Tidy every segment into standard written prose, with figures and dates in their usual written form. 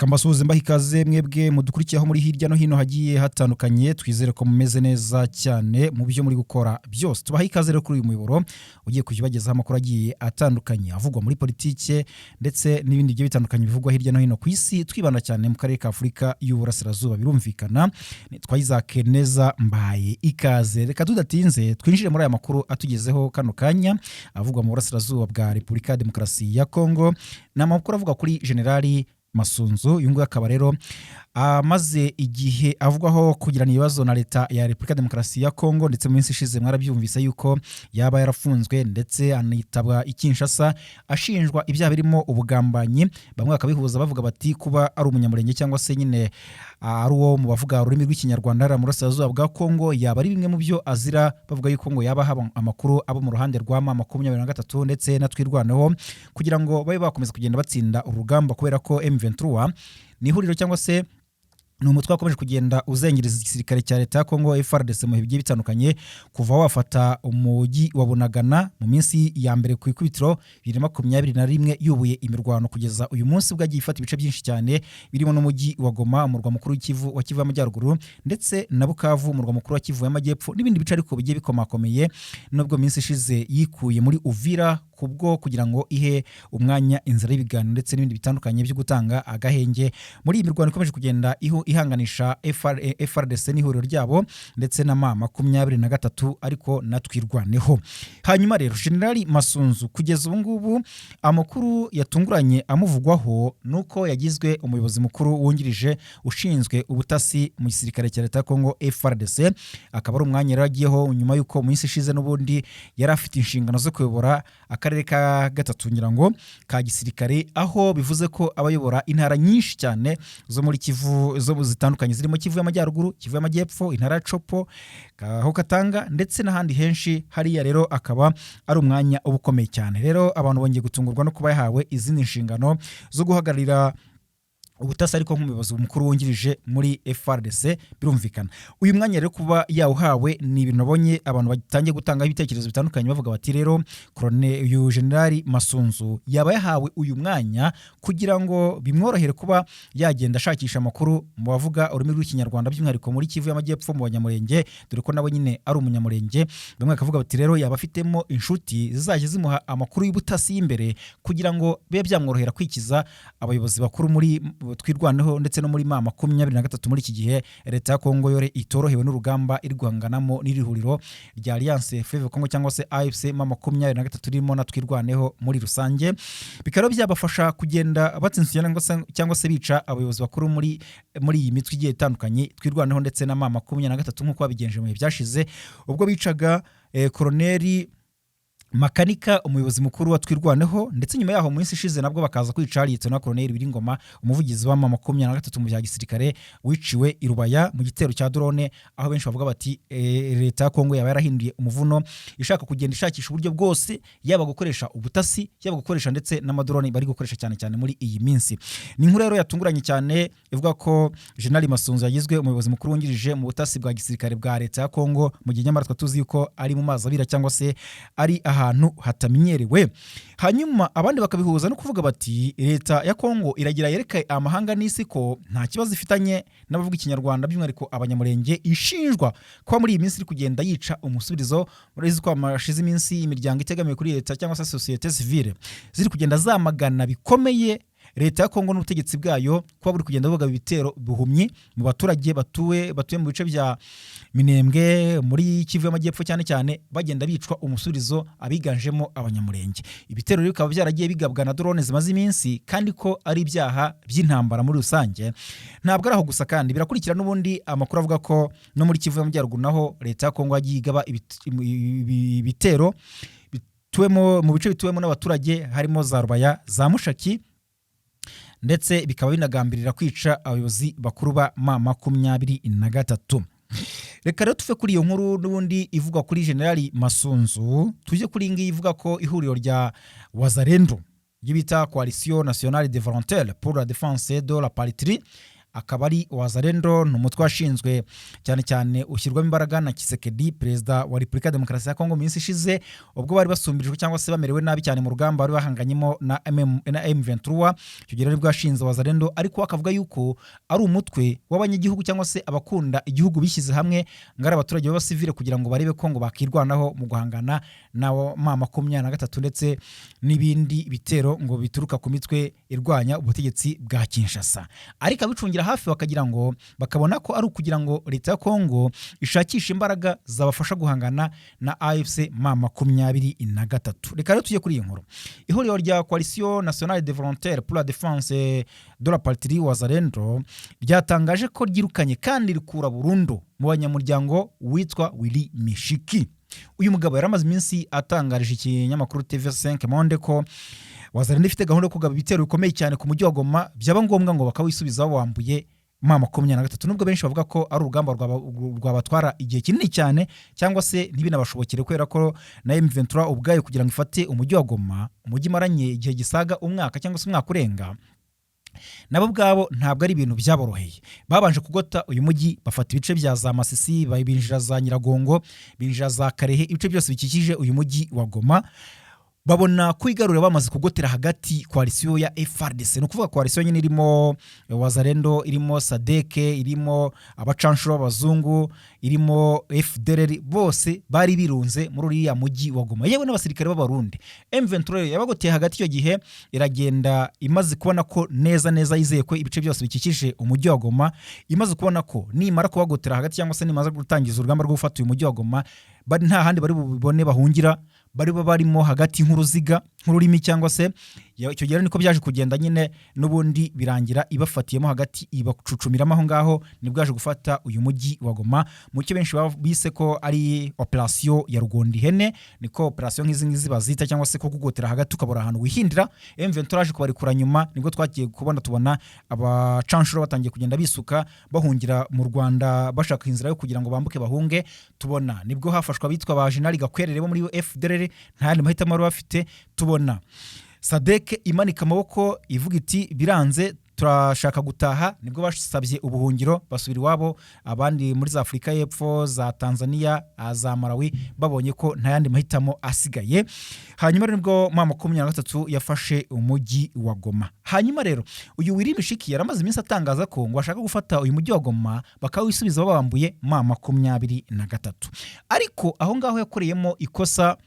Reka mbasuhuze, mbaha ikaze mwebwe mudukurikiyeho muri hirya no hino hagiye hatandukanye. Twizere ko mumeze neza cyane mu byo muri gukora byose. Tubaha ikaze rero kuri uyu muyoboro ugiye kujya ubagezaho amakuru agiye atandukanye avugwa muri politike ndetse n'ibindi bigiye bitandukanye bivugwa hirya no hino ku isi, twibanda cyane mu karere ka Afurika y'Uburasirazuba. Birumvikana, nitwa Isaac Neza, mbaye ikaze. Reka tudatinze twinjire muri aya makuru atugezeho kano kanya avugwa mu burasirazuba bwa Repubulika ya Demokarasi ya Kongo. Ni amakuru avuga kuri Generali Masunzu. Uyu nguyu akaba rero amaze igihe avugwaho kugirana ibibazo na leta ya Repubulika ya Demokarasi ya Kongo, ndetse mu minsi ishize mwarabyumvise yuko yaba yarafunzwe ndetse anitabwa i Kinshasa ashinjwa ibyaha birimo ubugambanyi. Bamwe bakabihuza bavuga bati kuba ari umunyamurenge cyangwa se nyine ari uwo mu bavuga ururimi rw'Ikinyarwanda hariya mu burasirazuba bwa Kongo, yaba ari bimwe mu byo azira. Bavuga yuko ngo yaba haba amakuru abo mu ruhande rwa M23 ndetse na Twirwaneho kugira ngo babe bakomeza kugenda batsinda urugamba, kubera ko M23 ni ihuriro cyangwa se ni umutwe wakomeje kugenda uzengereza igisirikare cya leta ya Kongo FARDC mu bihe bigiye bitandukanye, kuva wafata umujyi wa Bunagana mu minsi ya mbere ku ikubitiro 2021 yubuye imirwano, kugeza uyu munsi bwo agiye ifata ibice byinshi cyane birimo n'umujyi wa Goma, umurwa mukuru w'ikivu wa Kivu y'Amajyaruguru, ndetse na Bukavu, umurwa mukuru wa Kivu y'Amajyepfo, n'ibindi bice ariko bigiye bikomakomeye, nubwo minsi ishize yikuye muri Uvira kubwo kugira ngo ihe umwanya inzira y'ibiganiro ndetse n'ibindi bitandukanye byo gutanga agahenge muri iyi mirwano ikomeje kugenda ihanganisha FARDC n'ihuriro ryabo ndetse na M23, ariko na Twirwaneho. Hanyuma rero Generali Masunzu, kugeza ubu ngubu amakuru yatunguranye amuvugwaho nuko yagizwe umuyobozi mukuru wungirije ushinzwe ubutasi mu gisirikare cya leta ya Kongo FARDC. Akaba ari umwanya yari agiyeho nyuma y'uko mu minsi ishize n'ubundi yari afite inshingano zo kuyobora akarere ka gatatu, ngira ngo ka gisirikare, aho bivuze ko abayobora intara nyinshi cyane zo muri Kivu zo zitandukanye, zirimo Kivu y'Amajyaruguru, Kivu y'Amajyepfo, intara ya Tshopo, aho Katanga ndetse n'ahandi henshi hariya. Rero akaba ari umwanya uba ukomeye cyane. Rero abantu bongeye gutungurwa no kuba yahawe izindi nshingano zo guhagararira ubutasi, ariko nk'umuyobozi mukuru wungirije muri FARDC. Birumvikana, uyu mwanya rero kuba yawuhawe ni ibintu nabonye abantu batangiye gutangaho ibitekerezo bitandukanye, bavuga bati rero Colonel, uyu Generali Masunzu yaba yahawe uyu mwanya kugira ngo bimworohere kuba yagenda ashakisha amakuru mu bavuga ururimi rw'Ikinyarwanda, by'umwihariko muri Kivu y'Amajyepfo mu Banyamurenge, dore ko nabo nyine ari umunyamurenge. Bamwe bakavuga bati rero yaba afitemo inshuti zizajya zimuha amakuru y'ubutasi y'imbere kugira ngo bibe byamworohera kwikiza abayobozi bakuru muri Twirwaneho ndetse no muri M23 muri iki gihe leta ya Kongo yore itorohewe n'urugamba iri guhanganamo n'iri huriro rya Alliance Fleuve Congo cyangwa se AFC M23 ririmo na Twirwaneho muri rusange. Bikaba byabafasha kugenda batsinze cyangwa se bica abayobozi bakuru muri iyi mitwe igiye itandukanye, Twirwaneho ndetse na M23, nk'uko babigenje mu bihe byashize ubwo bicaga Koroneri Makanika, umuyobozi mukuru wa Twirwaneho, ndetse nyuma yaho mu minsi ishize nabwo bakaza kwica Liyetona Koloneli Wiringoma, umuvugizi wa M23 mu bya gisirikare, wiciwe i Rubaya mu gitero cya drone, aho benshi bavuga bati leta ya Kongo yaba yarahinduye umuvuno, ishaka kugenda ishakisha uburyo bwose, yaba gukoresha ubutasi, yaba gukoresha ndetse n'amadrone bari gukoresha cyane cyane muri iyi minsi. Ni inkuru rero yatunguranye cyane ivuga ko General Masunzu yagizwe umuyobozi mukuru wungirije mu butasi bwa gisirikare bwa leta ya Kongo, mu gihe nyamara twa tuzi yuko ari mu mazi abira cyangwa se ari ahantu hatamenyerewe. Hanyuma abandi bakabihuza no kuvuga bati leta ya Kongo iragira yereke amahanga n'isi ko nta kibazo ifitanye n'abavuga Ikinyarwanda, by'umwihariko Abanyamurenge, ishinjwa kuba muri iyi minsi iri kugenda yica umusubirizo. Murabizi ko hashize iminsi imiryango itegamiye kuri leta cyangwa se société civile ziri kugenda zamagana bikomeye leta ya Kongo n'ubutegetsi bwayo kuba buri kugenda buvuga ibitero buhumyi mu baturage batuye mu bice bya Minembwe muri Kivu y'Amajyepfo, cyane cyane bagenda bicwa umusubirizo abiganjemo Abanyamurenge. Ibitero rero bikaba byaragiye bigabwa na drone zimaze iminsi, kandi ko ari ibyaha by'intambara muri rusange. Ntabwo ari aho gusa kandi, birakurikira n'ubundi amakuru avuga ko no muri Kivu y'Amajyaruguru naho leta ya Kongo yagiye igaba ibitero bituwemo, mu bice bituwemo n'abaturage, harimo za Rubaya, za Mushaki, ndetse bikaba binagambirira kwica abayobozi bakuru ba M23. Reka rero tuve kuri iyo nkuru n'ubundi ivugwa kuri Generali Masunzu, tujye kuri iyi ngiyi ivuga ko ihuriro rya Wazalendo ryo bita Coalition Nationale des Volontaires pour la Défense de la Patrie. Akaba ari Wazalendo, ni umutwe washinzwe cyane cyane ushyirwamo imbaraga na Tshisekedi, perezida wa Repubulika ya Demokarasi ya Kongo, mu minsi ishize ubwo bari basumbirijwe cyangwa se bamerewe nabi cyane mu rugamba bari bahanganyemo na M23. Icyo gihe nibwo yashinze Wazalendo, ariko akavuga yuko ari umutwe w'abanyagihugu cyangwa se abakunda igihugu bishyize hamwe, ngo ari abaturage b'abasivile, kugira ngo barebe ko ngo bakirwanaho mu guhangana na M23 ndetse n'ibindi bitero ngo bituruka ku mitwe irwanya ubutegetsi bwa Kinshasa. Ariko abicungira hafi bakagira ngo bakabona ko ari ukugira ngo leta ya Kongo ishakishe imbaraga zabafasha guhangana na AFC M23. Reka rero tujye kuri iyi nkuru. Ihuriro rya Coalition Nationale de Volontaires pour la Défense de la Patrie, Wazalendo, ryatangaje ko ryirukanye kandi rikura burundu mu banyamuryango witwa Willy Mishiki. Uyu mugabo yari amaze iminsi atangarije ikinyamakuru TV5 Monde ko Wazalendo ifite gahunda yo kugaba ibitero bikomeye cyane ku mujyi wa Goma, byaba ngombwa ngo bakawisubiza bawambuye M23, nubwo benshi bavuga ko ari urugamba rwabatwara igihe kinini cyane cyangwa se ntibinabashobokere, kubera ko na M23 ubwayo kugira ngo ifate umujyi wa Goma, umujyi imaranye igihe gisaga umwaka cyangwa se umwaka urenga, nabo ubwabo ntabwo ari ibintu byaboroheye. Babanje kugota uyu mujyi, bafata ibice bya za Masisi, binjira za Nyiragongo, binjira za Karehe, ibice byose bikikije uyu mujyi wa Goma babona kwigarurira bamaze kugotera hagati coalition ya FARDC. Ni ukuvuga coalition nyine irimo Wazalendo, irimo SADC, irimo abacanshuro b'abazungu, irimo FDLR, bose bari birunze muri uriya mujyi wa Goma, yewe n'abasirikare b'Abarundi. M23 yabagoteye hagati icyo gihe, iragenda imaze kubona ko neza neza yizeye ko ibice byose bikikije umujyi wa Goma, imaze kubona ko nimara kubagotera hagati cyangwa se nimaze gutangiza urugamba rwo gufata uyu mujyi wa Goma, bari nta handi bari bubone bahungira, bari barimo hagati nk'uruziga, nk'ururimi cyangwa se icyo gihe niko byaje kugenda nyine. N'ubundi birangira ibafatiyemo hagati, ibacucumiramo aho ngaho. Nibwo yaje gufata uyu mujyi wa Goma mu cyo benshi bise ko ari operasiyo ya Rugondi ihene. Niko operasiyo nk'izi ngizi bazita, cyangwa se ko kugotera hagati ukabura ahantu wihindira. M23 yaje kubarekura nyuma, nibwo twagiye kubona tubona abacanshuro batangiye kugenda bisuka bahungira mu Rwanda, bashaka inzira yo kugira ngo bambuke bahunge. Tubona nibwo hafashwe abitwa ba Jenerali Gakwerere bo muri FDLR, nta yandi mahitamo bari bafite. Tubona SADC imanika amaboko ivuga iti: "Biranze, turashaka gutaha." Nibwo basabye ubuhungiro basubira iwabo, abandi muri za Afurika y'Epfo, za Tanzania, za Malawi, babonye ko nta yandi mahitamo asigaye. Hanyuma rero nibwo M23 yafashe umujyi wa Goma. Hanyuma rero uyu Willy Mishiki yari amaze iminsi atangaza ko ngo bashaka gufata uyu mujyi wa Goma bakawisubiza babambuye M23. Ariko aho ngaho yakoreyemo ikosa,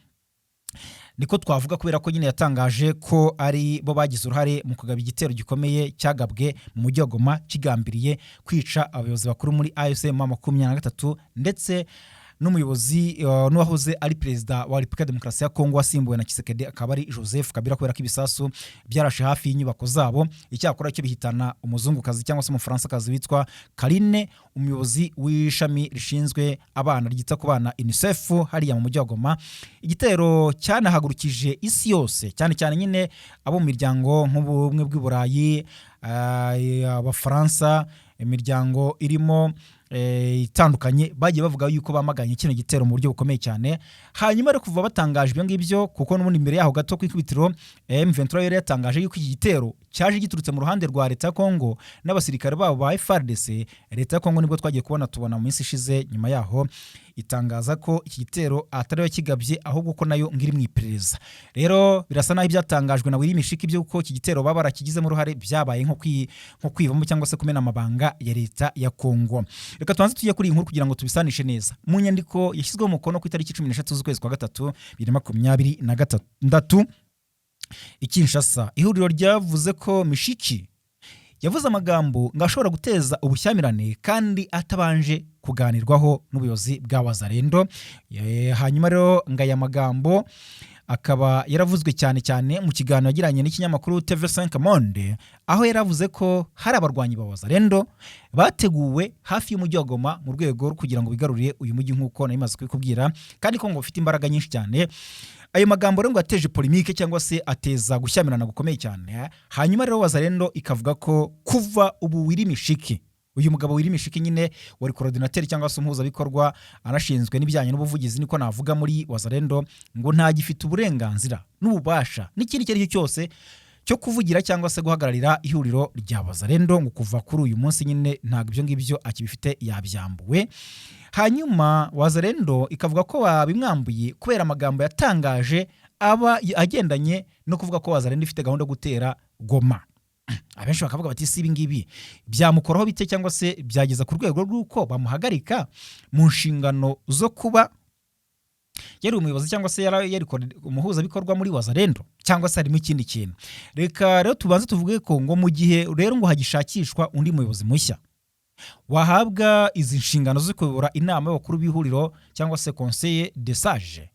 niko twavuga, kubera ko nyine yatangaje ko ari bo bagize uruhare mu kugaba igitero gikomeye cyagabwe mu mujyi wa Goma kigambiriye kwica abayobozi bakuru muri AFC M23 ndetse n'umuyobozi n'uwahoze ari perezida wa Repubulika ya Demokarasi ya Kongo wasimbuwe na Tshisekedi, akaba ari Joseph Kabila, kubera ko ibisasu byarashe hafi y'inyubako zabo. Icyakora cyo bihitana umuzungukazi cyangwa se umufaransakazi witwa Karine, umuyobozi w'ishami rishinzwe abana, ryita ku bana, UNICEF, hariya mu mujyi wa Goma. Igitero cyanahagurukije isi yose, cyane cyane nyine abo mu miryango nk'Ubumwe bw'i Burayi, Abafaransa, imiryango irimo itandukanye, bagiye bavuga yuko bamaganye kino gitero mu buryo bukomeye cyane. Hanyuma rero kuva batangaje ibyo ngibyo, kuko n'ubundi imbere yaho gato ku ikubitiro M23 yari yatangaje yuko iki gitero cyaje giturutse mu ruhande rwa leta ya Kongo n'abasirikare babo ba FARDC, leta ya Kongo nibwo twagiye kubona tubona mu minsi ishize nyuma yaho itangaza ko iki gitero atari yo kigabye, ahubwo ko nayo ngiri mu iperereza. Rero birasa naho ibyatangajwe na Willy Mishiki by'uko iki gitero baba barakigizemo uruhare byabaye nko kwivamo cyangwa se kumena amabanga ya leta ya Kongo. Reka tubanze tujye kuri iyi nkuru kugira ngo tubisanishe neza. Mu nyandiko yashyizweho umukono ku itariki 13 z'ukwezi kwa gatatu 2026 i Kinshasa, ihuriro ryavuze ko Mishiki yavuze amagambo ngo ashobora guteza ubushyamirane kandi atabanje kuganirwaho n'ubuyobozi bwa Wazalendo. Hanyuma rero ngo aya magambo akaba yaravuzwe cyane cyane mu kiganiro yagiranye n'ikinyamakuru TV5 Monde, aho yaravuze ko hari abarwanyi ba Wazalendo bateguwe hafi y'umujyi wa Goma mu rwego rwo kugira ngo bigarurire uyu mujyi, nk'uko nari maze kubikubwira, kandi ko ngo bafite imbaraga nyinshi cyane. Ayo magambo rero ngo yateje polémique cyangwa se ateza gushyamirana gukomeye cyane. Hanyuma rero Wazalendo ikavuga ko kuva ubu Willy Mishiki, uyu mugabo Willy Mishiki nyine wari coordinateur cyangwa se umuhuzabikorwa, anashinzwe n'ibijyanye n'ubuvugizi, niko navuga, muri Wazalendo, ngo ntagifite uburenganzira n'ububasha n'ikindi icyo ari cyo cyose cyo kuvugira cyangwa se guhagararira ihuriro rya Wazalendo. Ngo kuva kuri uyu munsi nyine ntabwo ibyo ngibyo akibifite, yabyambuwe. Hanyuma Wazalendo ikavuga ko babimwambuye kubera amagambo yatangaje aba agendanye no kuvuga ko Wazalendo ifite gahunda yo gutera Goma. Abenshi bakavuga bati: "Si ibi ngibi byamukoraho bite, cyangwa se byageza ku rwego rw'uko bamuhagarika mu nshingano zo kuba yari umuyobozi cyangwa se yari umuhuzabikorwa muri Wazalendo, cyangwa se harimo ikindi kintu?" Reka rero tubanze tuvuge ko ngo mu gihe rero ngo hagishakishwa undi muyobozi mushya wahabwa izi nshingano zo kuyobora inama y'abakuru b'ihuriro cyangwa se Conseil de Sages,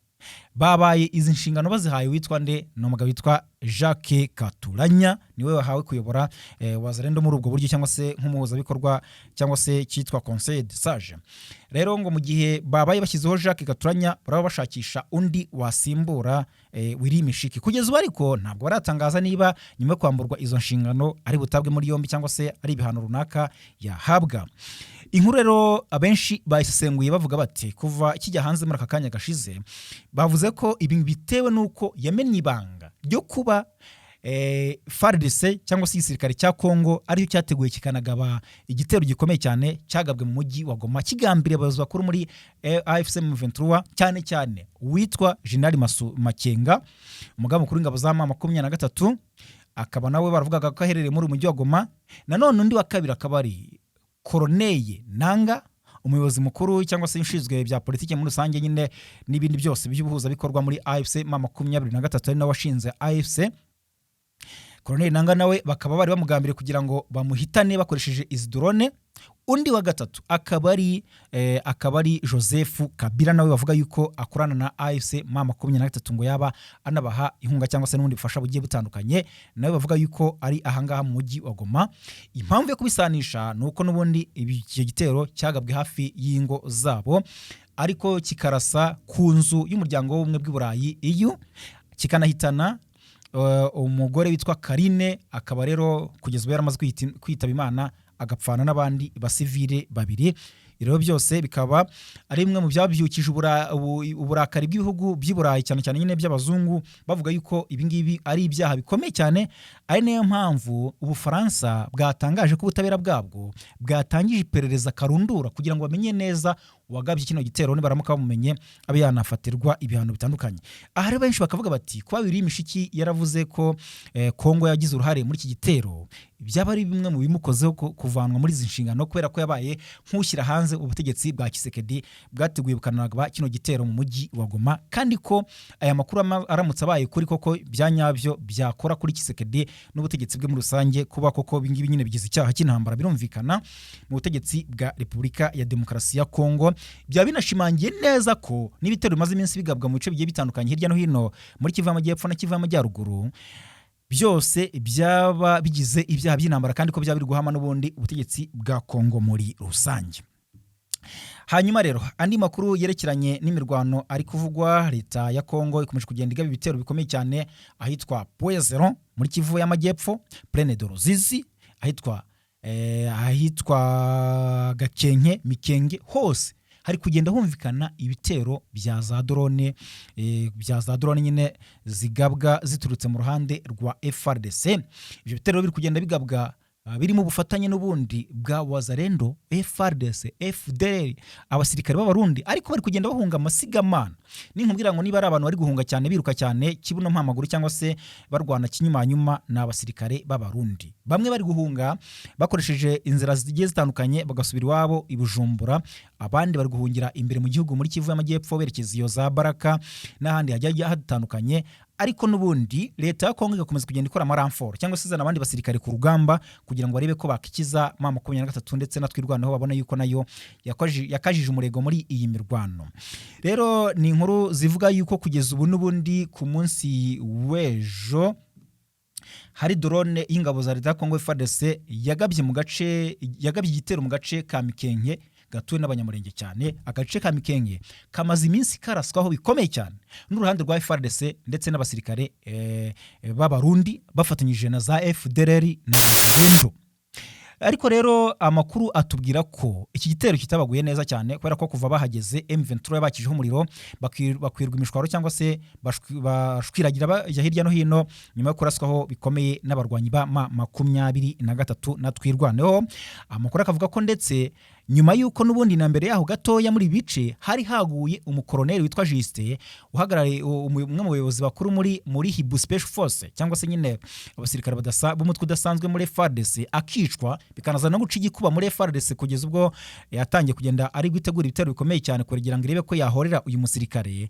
babaye izi nshingano bazihaye witwa nde? Ni umugabo witwa Jacques Katuranya, niwe wahawe kuyobora Wazalendo muri ubwo buryo, cyangwa se nk'umuhuzabikorwa, cyangwa se cyitwa Conseil de Sages. Rero ngo mu gihe babaye bashyizeho Jacques Katuranya, baraba bashakisha undi wasimbura Willy Mishiki. Kugeza ubu ariko ntabwo baratangaza niba nyuma yo kwamburwa izo nshingano ari butabwe muri yombi cyangwa se ari ibihano runaka yahabwa. Inkuru rero abenshi bayisesenguye bavuga bati kuva kijya hanze muri aka kanya gashize, bavuze ko ibi bitewe n'uko yamennye ibanga ryo kuba FARDC cyangwa se igisirikare cya Congo aricyo cyateguye kikanagaba igitero gikomeye cyane cyagabwe mu mujyi wa Goma, kigambiriye abayobozi bakuru muri AFC M23, cyane cyane uwitwa General Makenga, umugaba mukuru w'ingabo za M23, akaba nawe baravugaga ko aherereye muri uyu mujyi wa Goma. Nanone undi wa kabiri akaba ari Corneille Nanga, umuyobozi mukuru cyangwa se ushinzwe bya politiki muri rusange nyine n'ibindi byose by'ubuhuzabikorwa muri AFC M23, ari nawe washinze AFC. Corneille Nanga nawe bakaba bari bamugambiriye kugira ngo bamuhitane bakoresheje izi drone. Undi wa gatatu akaba ari Joseph Kabila, nawe bavuga yuko akorana na AFC M23, ngo yaba anabaha inkunga cyangwa se n'ubundi bufasha bugiye butandukanye, nawe bavuga yuko ari ahangaha mu mujyi wa Goma. Impamvu yo kubisanisha ni uko n'ubundi icyo gitero cyagabwe hafi y'ingo zabo, ariko kikarasa ku nzu y'umuryango w'ubumwe bw'i Burayi EU, kikanahitana umugore witwa Karine, akaba rero kugeza ubu yaramaze kwitaba Imana, agapfana n'abandi basivile babiri. Rero byose bikaba ari bimwe mu byabyukije uburakari bw'ibihugu by'i Burayi, cyane cyane nyine by'abazungu, bavuga yuko ibi ngibi ari ibyaha bikomeye cyane, ari nayo mpamvu Ubufaransa bwatangaje ko ubutabera bwabwo bwatangije iperereza karundura kugira ngo bamenye neza uwagabye kino gitero, nibaramuka bamumenye abe yanafatirwa ibihano bitandukanye. Aha rero benshi bakavuga bati kuba Willy Mishiki yaravuze ko Kongo yagize uruhare muri iki gitero, byaba ari bimwe mu bimukozeho kuvanwa muri izi nshingano, kubera ko yabaye nk'ushyira hanze ubutegetsi bwa Tshisekedi bwateguye bukanagaba kino gitero mu mujyi wa Goma, kandi ko aya makuru aramutse abaye kuri koko bya nyabyo, byakora kuri Tshisekedi n'ubutegetsi bwe muri rusange, kuba koko ibingibi nyine bigize icyaha cy'intambara birumvikana mu butegetsi bwa Repubulika ya Demokarasi ya Kongo. Byaba binashimangiye neza ko n'ibitero bimaze iminsi bigabwa mu bice bigiye bitandukanye hirya no hino muri Kivu y'Amajyepfo na Kivu y'Amajyaruguru byose byaba bigize ibyaha by'intambara, kandi ko byaba biri guhama n'ubundi ubutegetsi bwa Kongo muri rusange. Hanyuma rero andi makuru yerekeranye n'imirwano ari kuvugwa: leta ya Kongo ikomeje kugenda igaba ibitero bikomeye cyane ahitwa Point Zéro muri Kivu y'Amajyepfo, Plaine de Ruzizi, ahitwa Gakenke, Mikenge, hose hari kugenda humvikana ibitero bya za drone, nyine zigabwa ziturutse mu ruhande rwa FARDC. Ibyo bitero biri kugenda bigabwa birimo ubufatanye n'ubundi bwa Wazalendo, FARDC, FDLR, abasirikare b'Abarundi, ariko bari kugenda bahunga amasigamana. Ninkubwira ngo niba ari abantu bari guhunga cyane, biruka cyane kibuno mpamaguru, cyangwa se barwana kinyumanyuma, ni abasirikare b'Abarundi. Bamwe bari guhunga bakoresheje inzira zigiye zitandukanye bagasubira iwabo i Bujumbura, abandi bari guhungira imbere mu gihugu muri Kivu y'Amajyepfo berekeza iyo za Baraka n'ahandi hagiye hatandukanye. Ariko n'ubundi leta ya Kongo igakomeza kugenda ikora amaramforo cyangwa se izana abandi basirikare ku rugamba kugira ngo barebe ko bakikiza M23 ndetse na Twirwanaho, babona yuko nayo yakajije umurego muri iyi mirwano. Rero ni inkuru zivuga yuko kugeza ubu n'ubundi ku munsi w'ejo hari drone y'ingabo za leta ya Kongo FARDC yagabye igitero mu gace ka Mikenke gatuwe n'Abanyamurenge cyane. Agace ka Mikenke kamaze iminsi karaswaho bikomeye cyane n'uruhande rwa FARDC ndetse n'abasirikare b'Abarundi bafatanyije na za FDLR na Wazalendo. Ariko rero amakuru atubwira ko iki gitero kitabaguye neza cyane, kubera ko kuva bahageze M23 yabakijeho umuriro, bakwirwa imishwaro cyangwa se bashwiragira bajya hirya no hino nyuma yo kuraswaho bikomeye n'abarwanyi ba M23 na Twirwaneho. Amakuru akavuga ko ndetse nyuma y'uko n'ubundi na mbere yaho gatoya muri ibi bice hari haguye umukoroneri witwa Justin, uhagarariye umwe mu bayobozi bakuru muri Hibu Special Force, cyangwa se nyine abasirikare badasa b'umutwe udasanzwe muri FARDC, akicwa, bikanaza no guca igikuba muri FARDC kugeza ubwo yatangiye kugenda ari gutegura ibitero bikomeye cyane kugira ngo irebe ko yahorera uyu musirikare.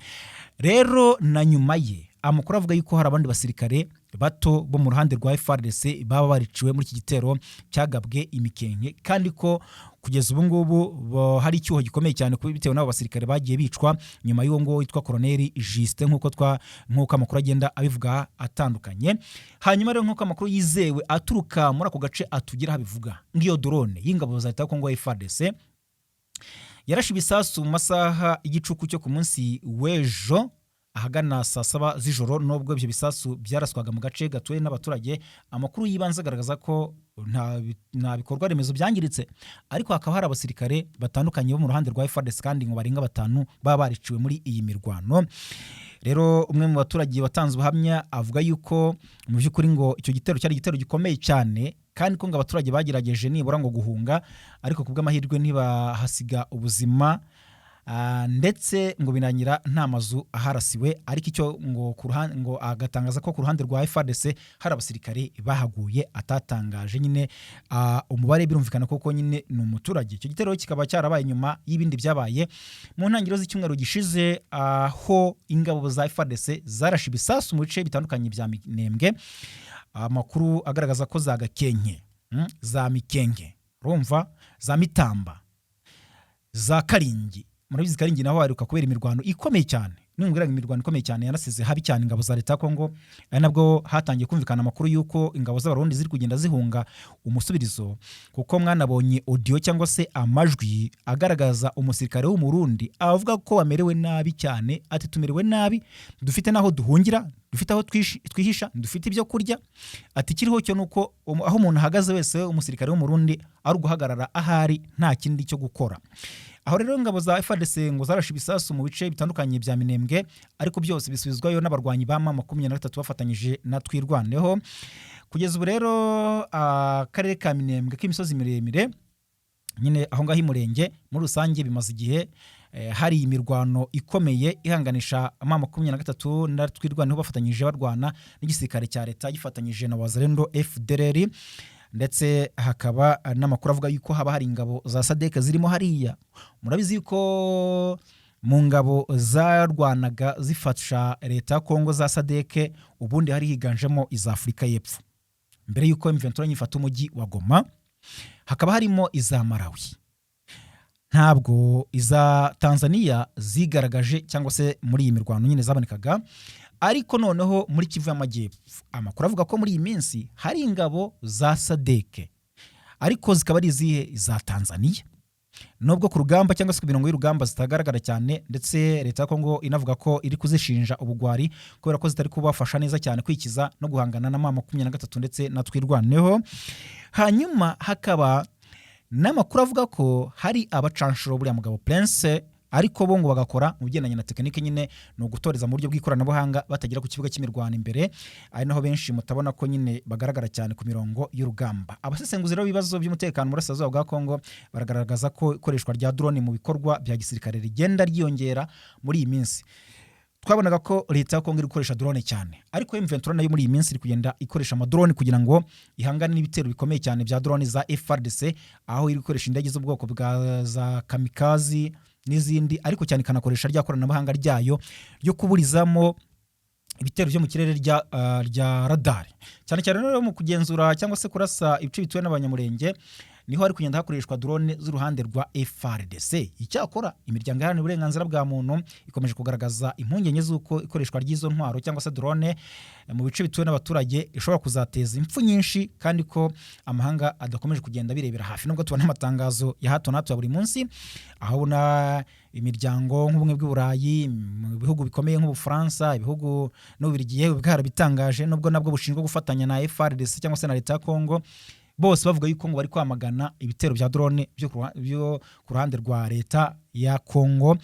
Rero na nyuma ye amakuru avuga yuko hari abandi basirikare bato bo mu ruhande rwa FARDC baba bariciwe muri iki gitero cyagabwe imikenke, kandi ko kugeza ubu ngubu hari icyuho gikomeye cyane bitewe n'abo basirikare bagiye bicwa nyuma y'uwo nguwo witwa Colonel Justin, nk'uko amakuru agenda abivuga atandukanye. Hanyuma rero, nk'uko amakuru yizewe aturuka muri ako gace atugeraho abivuga, ngiyo drone y'ingabo za leta ya Kongo FARDC yarashe ibisasu mu masaha y'igicuku cyo ku munsi w'ejo ahagana saa 7 z'ijoro. Nubwo ibyo bisasu byaraswaga mu gace gatuwe n'abaturage, amakuru y'ibanze agaragaza ko nta bikorwa remezo byangiritse, ariko hakaba hari abasirikare batandukanye bo mu ruhande rwa FARDC kandi ngo barenga batanu baba bariciwe muri iyi mirwano. Rero umwe mu baturage watanze ubuhamya avuga yuko mu by'ukuri ngo icyo gitero cyari igitero gikomeye cyane, kandi ko ngo abaturage bagerageje nibura ngo guhunga, ariko ku bw'amahirwe ntibahasiga ubuzima, ndetse ngo binangira nta mazu aharasiwe. Ariko icyo ngo ku ruhande ngo agatangaza ko ku ruhande rwa FARDC hari abasirikare bahaguye, atatangaje nyine umubare, birumvikana koko nyine ni umuturage. Icyo gitero kikaba cyarabaye nyuma y'ibindi byabaye mu ntangiriro z'icyumweru gishize, aho ingabo za FARDC zarashe ibisasu mu bice bitandukanye bya Minembwe. Amakuru agaragaza ko za Gakenke, za Mikenke, urumva, za Mitamba, za Karingi. Murabizi, Karingi naho haheruka kubera imirwano ikomeye cyane. Nubwira ngo imirwano ikomeye cyane yanasize habi cyane ingabo za leta ya Kongo, ari nabwo hatangiye kumvikana amakuru y'uko ingabo z'Abarundi ziri kugenda zihunga umusubirizo, kuko mwanabonye audio cyangwa se amajwi agaragaza umusirikare w'Umurundi avuga ko bamerewe nabi cyane, ati: "Tumerewe nabi, dufite n'aho duhungira, dufite aho twihisha, dufite ibyo kurya." Ati: "Ikiriho cyo nuko aho umuntu ahagaze wese, umusirikare w'Umurundi ari uguhagarara ahari, nta kindi cyo gukora." Aho rero ingabo za FARDC ngo zarashe ibisasu mu bice bitandukanye bya Minembwe, ariko byose bisubizwayo n'abarwanyi ba M23 bafatanyije na Twirwaneho. Kugeza ubu rero akarere ka Minembwe k'imisozi miremire nyine aho ngaho imurenge muri rusange bimaze igihe hari imirwano ikomeye ihanganisha M23 na Twirwaneho bafatanyije barwana n'igisirikare cya leta gifatanyije na Wazalendo, FDLR, ndetse hakaba n'amakuru avuga yuko haba hari ingabo za SADC zirimo hariya. Murabizi yuko mu ngabo zarwanaga zifasha leta ya Kongo za SADC ubundi hari higanjemo iza Afurika y'Epfo mbere y'uko M23 ifata umujyi wa Goma, hakaba harimo iza Malawi. Ntabwo iza Tanzania zigaragaje cyangwa se muri iyi mirwano nyine zabonekaga. Ariko noneho muri Kivu y'Amajyepfo amakuru avuga ko muri iyi minsi hari ingabo za SADC, ariko zikaba ari izihe? Iza Tanzania, nubwo ku rugamba cyangwa se ku mirongo y'urugamba zitagaragara cyane, ndetse leta ya Kongo inavuga ko iri kuzishinja ubugwari kubera ko zitari kubafasha neza cyane kwikiza no guhangana na M23 ndetse na Twirwaneho. Hanyuma hakaba n'amakuru avuga ko hari abacanshuro buriya mugabo Prince, ariko bo ngo bagakora mu bigendanye na tekinike, nyine ni ugutoreza mu buryo bw'ikoranabuhanga batagera ku kibuga cy'imirwano imbere, ari naho benshi mutabona ko nyine bagaragara cyane ku mirongo y'urugamba. Abasesenguzi rero b'ibibazo by'umutekano mu burasirazuba bwa Kongo baragaragaza ko ikoreshwa rya drone mu bikorwa bya gisirikare rigenda ryiyongera muri iyi minsi. Twabonaga ko leta ya Kongo iri gukoresha drone cyane, ariko M23 nayo muri iyi minsi iri kugenda ikoresha amadrone kugira ngo ihangane n'ibitero bikomeye cyane bya drone za FARDC, aho iri gukoresha indege z'ubwoko bwa za kamikazi n'izindi, ariko cyane ikanakoresha rya koranabuhanga ryayo ryo kuburizamo ibitero byo mu kirere rya radari. Cyane cyane rero mu kugenzura cyangwa se kurasa ibice bituwe n'Abanyamurenge, niho hari kugenda hakoreshwa drone z'uruhande rwa FARDC. Icyakora imiryango iharanira uburenganzira bwa muntu ikomeje kugaragaza impungenge z'uko ikoreshwa ry'izo ntwaro cyangwa se drone mu bice bituwe n'abaturage ishobora kuzateza impfu nyinshi, kandi ko amahanga adakomeje kugenda birebera hafi, nubwo tubona amatangazo ya hato na hato ya buri munsi, aho ubona imiryango nk'Ubumwe bw'Uburayi, mu bihugu bikomeye nk'Ubufaransa, ibihugu n'Ububiligi, yewe bwarabitangaje, nubwo nabwo bushinjwa gufatanya na FARDC cyangwa se na leta ya Kongo, Bose bavuga yuko ngo bari kwamagana ibitero bya drone byo ku ruhande rwa leta ya Kongo,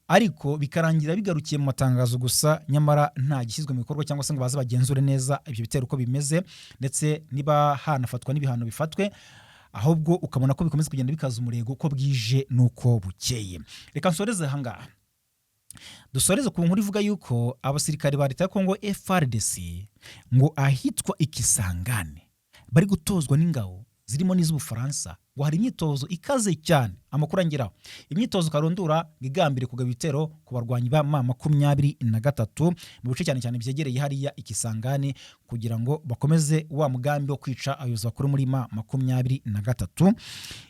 ariko bikarangira bigarukiye mu matangazo gusa, nyamara nta gishyizwe mu bikorwa cyangwa se ngo baze bagenzure neza ibyo bitero uko bimeze, ndetse niba hanafatwa n'ibihano bifatwe, ahubwo ukabona ko bikomeza kugenda bikaza umurego uko bwije n'uko bukeye. Reka nsoreze ahangaha, dusoreze ku nkuru ivuga yuko abasirikare ba leta ya Kongo FARDC ngo ahitwa Ikisangane bari gutozwa n'ingabo zirimo n'iz'Ubufaransa, ngo hari imyitozo ikaze cyane. Amakuru angeraho, imyitozo karundura ngo igambiriye kugaba ibitero ku barwanyi ba M23 mu bice cyane cyane byegereye hariya Ikisangane, kugira ngo bakomeze wa mugambi wo kwica abayobozi bakuru muri M23.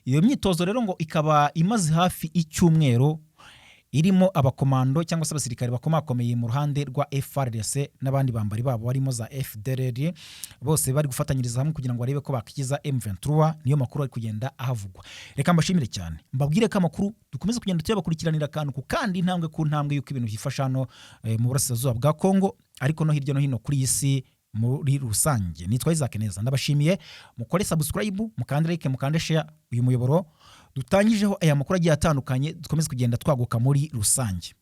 Iyo myitozo rero ngo ikaba imaze hafi icyumweru, irimo abakomando cyangwa se abasirikare bakomakomeye mu ruhande rwa FARDC n'abandi bambari babo barimo za FDLR, bose bari gufatanyiriza hamwe kugira ngo barebe ko bakikiza M23. Niyo makuru ari kugenda ahavugwa. Reka mbashimire cyane, mbabwire ko amakuru dukomeza kugenda tuyabakurikiranira akantu ku kandi, intambwe ku ntambwe, y'uko ibintu byifasha hano mu burasirazuba bwa Kongo, ariko no hirya no hino kuri iyi si muri rusange. Nitwa Isaac Neza, ndabashimiye. Mukore subscribe, mukande like, mukande share. Uyu muyoboro dutangijeho aya makuru agiye atandukanye, dukomeze kugenda twaguka muri rusange.